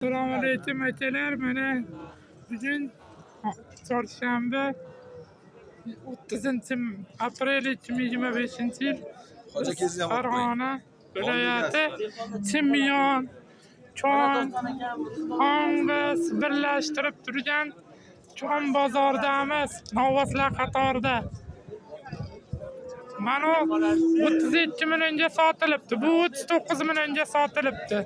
Assalomu alaykum akalar. Mana bugun chorshanba 30 aprel 2025-yil. Hoca kesin ama Farg'ona viloyati Chimyon, Chon, Xongiz birlashtirib turgan Chon bozoridamiz. Novvoslar qatorida. Mana 32 millionga sotilibdi. Bu 39 millionga sotilibdi.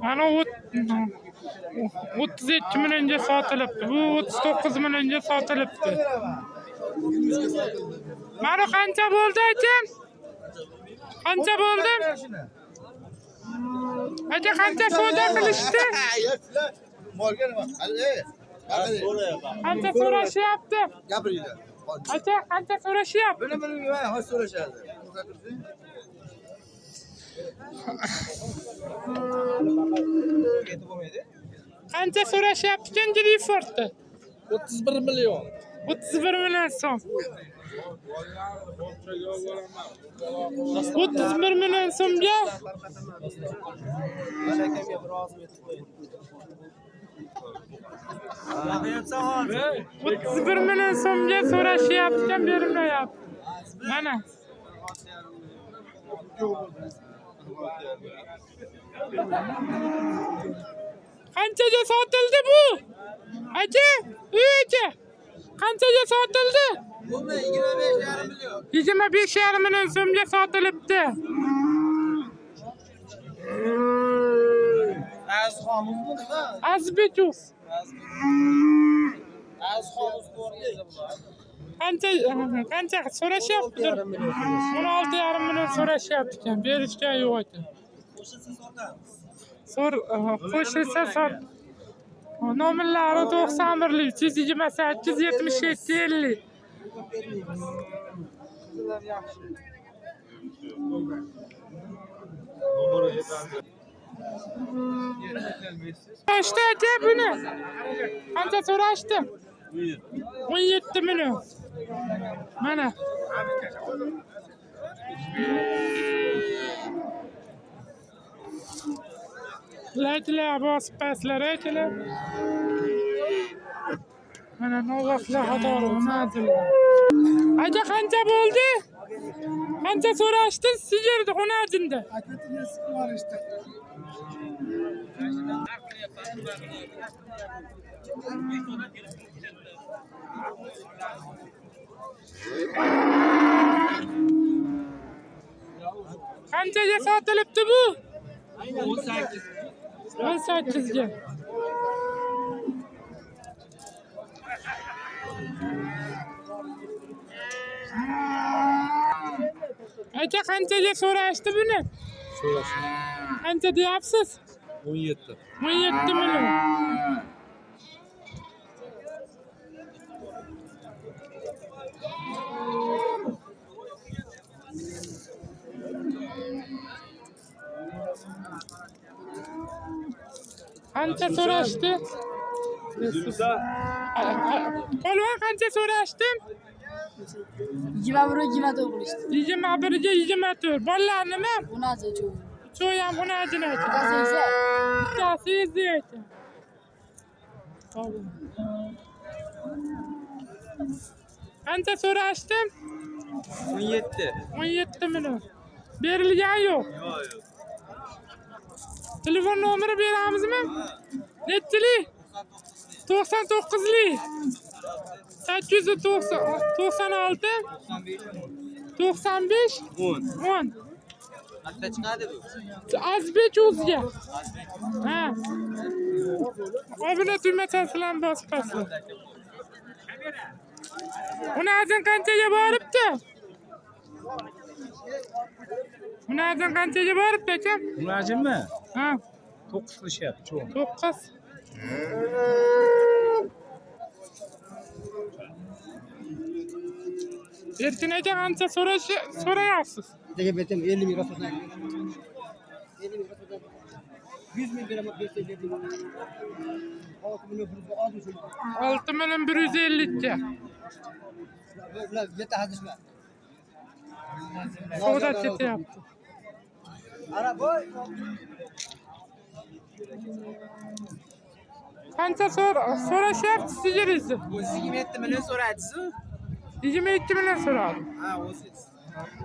Mana 32 millionga sotilibdi. Bu 39 millionga sotilibdi. Mana qancha bo'ldi aka? Qancha bo'ldi? Aka qancha savdo qilishdi? Molga nima? Qancha so'rashyapti? Gapiringlar. Aka qancha so'rashyapti? Buni bilmayman, hozir so'rashadi. Qancha so'rashyapti ekan Greyfordni? 31 million. 31 million so'm. 31 million so'mga bir million so'mga so'rashyapti ekan, berilmayapti. Mana. Qanchaga sotildi bu? Aka, ey aka. Qanchaga sotildi? Bumi 25,5 million. 25,5 million so'mga sotilibdi. Azxonimizmi nima? Azbekov. Azxonimiz ko'rgan bular. Qancha qancha so'rashyapti? 16,5 million so'rashyapti ekan, berishgan yo'q ekan. Qo'shilsa sotamiz. So'r qo'shilsa sot. Nomerlari 91lik, 328 77 50. So'rashdi aka buni. Qancha so'rashdi? 17 million. Mana. Lajlar bosib pastlar akalar. Mana novvoslar qatori o'rnatilgan. Aka qancha bo'ldi? Qancha so'rashdi? Sigirni xonajinda. Qanchaga sotilibdi bu? 18. 18 ga. Aka qanchaga so'rashdi buni? So'rashdi. Qancha deyapsiz? 17. 17 million. Qancha so'rashdi? Polvon qancha so'rashdi? 21 24 qilishdi. 21 ga 24. Bolalar nima? Unachi cho'g'. Uchovi ham xonajin ekan. Bittasi esa Bittasi ezi ekan. Qancha so'rashdi? 17. 17 million. Berilgan yo'q. Yo'q, yo'q. Telefon nomeri beramizmi? Nechilik? 99lik. 896 95 10. 10. Qancha chiqadi bu? Azbek o'ziga. Ha. Obuna tugmachasi bilan bosib pastla. Unajin qanchaga boribdi? Unajin qanchaga boribdi aka? Unajinmi? Ha, 9 qilishyapti, cho'ng. 9. Erkin aka qancha so'rayapsiz? Dega bersam 50 ming sotaman. 50 ming sotaman. 100 ming beraman, bersa 50 ming. 6 million 150 ga. Savdo ketyapti. Qancha so'rashyapti sigiringizni? O'zi 27 million so'radingiz-ku. 22 million so'radi. Ha, o'zingiz.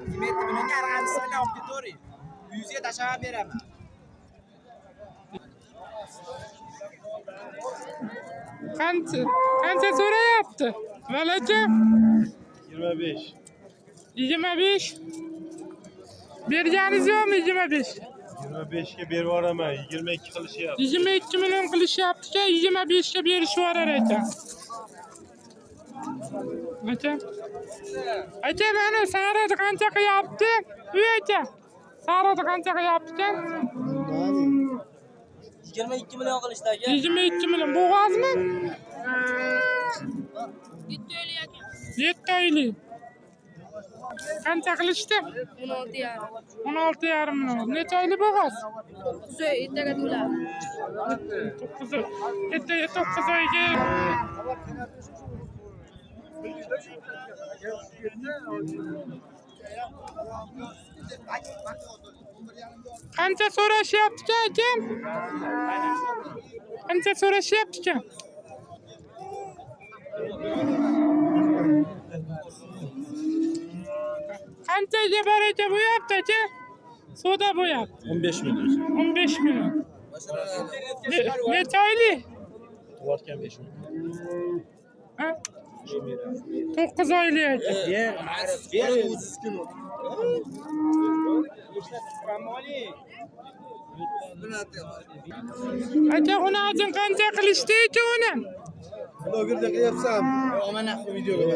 27 millionga arg'amchisi bilan olib ketavering. Yuzga tashlab beraman. Qancha so'rayapti? Vali aka? 25. 25. Berganingiz yo'qmi 25? 25 ga berib yuboraman. 22 qilishyapti. 22 million qilishyapti-ku, 25 ga berishib yuborar ekan. Aka. Aka, mana sariq qancha qilyapti? Uy aka. Sariq qancha qilyapti ekan? 22 million qilishdi aka. 22 million. Bo'g'ozmi? 7 oylik. Qancha qilishdi? 16,5. 16,5 million. Necha oylik bo'g'oz? 9 oy ertaga to'ladi. 9 oy. Ertaga 9 oyga. Qancha so'rashyapti aka? Qancha so'rashyapti ekan? Qanchaga baraka bo'yapti aka? Savdo bo'yapti. 15 million. 15 million. Necha oylik? Tug'arkan 5 million. Ha? 9 oylik aka. Ber, ber. Aka, xunajin qancha qilishdi ekan uni? Blogerda qilyapsan. Omana videoga.